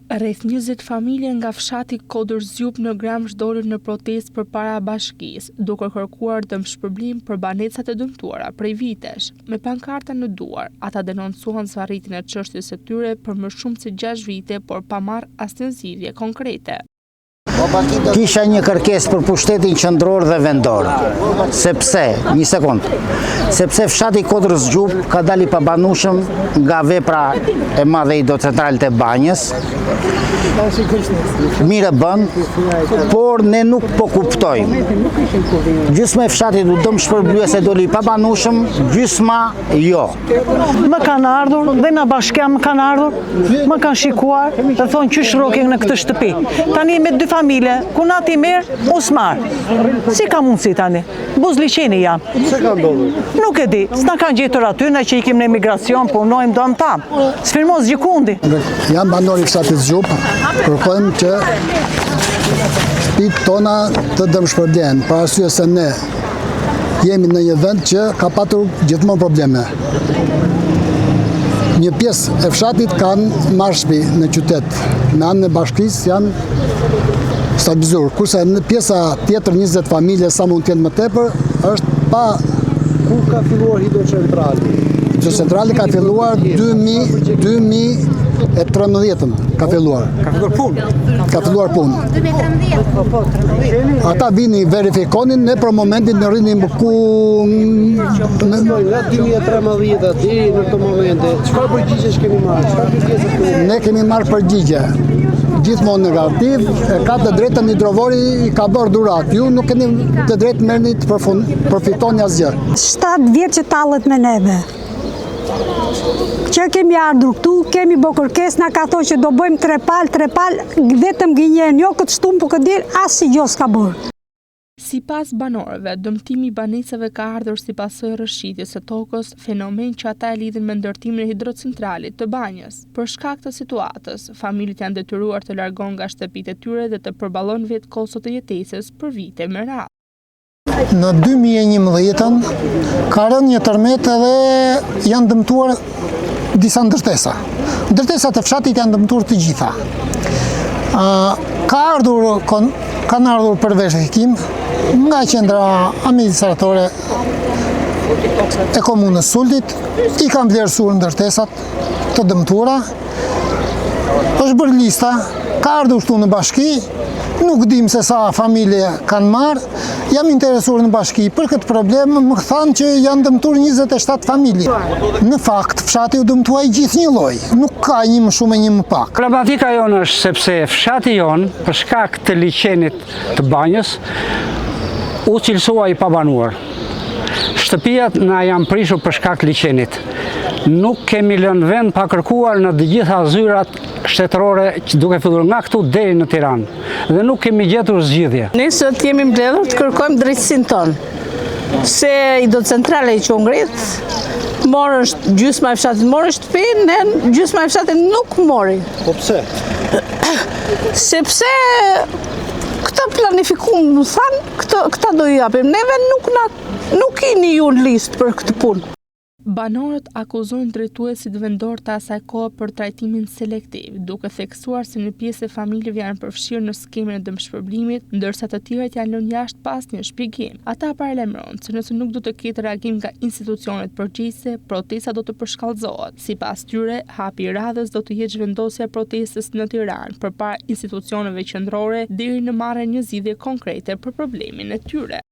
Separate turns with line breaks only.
Rreth 20 familje nga fshati Kodër Zgjub në Gramsh dolën në protestë përpara bashkisë, duke kërkuar dëmshpërblim për banesat e dëmtuara prej vitesh. Me pankarta në duar, ata denoncuan zvarritjen e çështjes së tyre për më shumë se 6 vite, por pa marrë asnjë zgjidhje konkrete.
Kisha një kërkesë për pushtetin qendror dhe vendor, sepse, një sekond, sepse fshati Kodër Zgjub ka dalë i pabanueshëm nga vepra e madhe e hidrocentralit të Banjës, mirë e bën, por ne nuk po kuptojmë. Gjysma e fshatit u dëmshpërblye se doli i pabanueshëm, gjysma jo.
Më kanë ardhur dhe nga bashkia më kanë ardhur, më kanë shikuar dhe thonë qysh rroke në këtë shtëpi. Tani me dy familje, kunati merr, unë s'marr. Si ka mundësi tani? Buzë liqeni jam.
Pse ka ndodhur?
Nuk e di, s'na kanë gjetur aty, ne që ikim në emigracion, punojmë, do më tamë. S'firmos gjëkundi.
Jam banor i fshatit Zgjub, kërkojmë që shtëpitë tona të dëmshpërblehen, për arsye se ne Jemi në një vend që ka patur gjithmonë probleme. Një pjesë e fshatit kanë marrë shtëpi në qytet, me anën e bashkisë janë stabilizuar. Kurse në pjesa tjetër 20 familje sa mund të jenë më tepër, është pa
Kur ka filluar hidrocentrali?
Hidrocentrali ka filluar 2013-ën, ka filluar.
Ka filluar punë.
Ka filluar punë.
2013.
Po, po, 13.
Ata vinin verifikonin, ne për momentin në rrinim ku...
Nga 2013 deri në këto momente, çfarë përgjigjesh keni marrë? Çfarë kërkesash keni
marrë? Ne kemi marrë përgjigje. Gjithmonë negativ, e ka të drejtën hidrovori i ka bërë dhuratë. Ju nuk keni të drejtë merrni të përfitoni asgjë.
7 vjet që tallet me neve. Që kemi ardhur këtu, kemi bo kërkesë, na ka thonë që do bëjmë tre palë, tre palë, vetëm gënjen, jo këtë shtunë, po këtë diel, asnjë gjo s'ka bërë.
Sipas banorëve, dëmtimi i banesave ka ardhur si pasojë e rrëshqitjes së tokës, fenomen që ata e lidhin me ndërtimin e hidrocentralit të Banjës. Për shkak të situatës, familjet janë detyruar të largohen nga shtëpitë e tyre dhe të përballojnë vetë kostot e jetesës për vite me radhë.
Në 2011-ën ka rënë një tërmet edhe janë dëmtuar disa ndërtesa. Ndërtesat e fshatit janë dëmtuar të gjitha. Ka ardhur, kanë ardhur për verifikim nga qendra administratore e komunës Sultit, i kanë vlerësuar ndërtesat të dëmtuara, është bërë lista, ka ardhur këtu në bashki, nuk dim se sa familje kanë marrë, jam interesuar në bashki për këtë problem, më thanë që janë dëmtuar 27 familje. Në fakt, fshati u dëmtua i gjithë një lloj, nuk ka një më shumë e një më pak.
Problematika jonë është sepse fshati jonë, për shkak të liqenit të banjës, u cilësua i pabanuar. Shtëpiat na janë prishur për shkak të liqenit. Nuk kemi lënë vend pa kërkuar në të gjitha zyrat shtetërore duke filluar nga këtu deri në Tiranë dhe nuk kemi gjetur
zgjidhje. Ne sot jemi mbledhur të kërkojmë drejtësinë tonë. Se hidrocentrali që u ngrit, morën gjysma e fshatit mori shtëpi, ne gjysma e fshatit nuk mori.
Po pse?
Sepse këta planifikum, më thanë, këta, këta do i japim. Neve nuk, na, nuk jeni ju në listë për këtë punë.
Banorët akuzojnë drejtuesit vendorë të asaj kohe për trajtimin selektiv, duke theksuar se një pjesë e familjeve janë përfshirë në skemën e dëmshpërblimit, ndërsa të tjerët janë lënë jashtë pa asnjë shpjegim. Ata paralajmërojnë se nëse nuk do të ketë reagim nga institucionet përgjegjëse, protesta do të përshkallëzohet. Sipas tyre, hapi i radhës do të jetë zhvendosja e protestës në Tiranë, përpara institucioneve qendrore, deri në marrjen e një zgjidhje konkrete për problemin e tyre.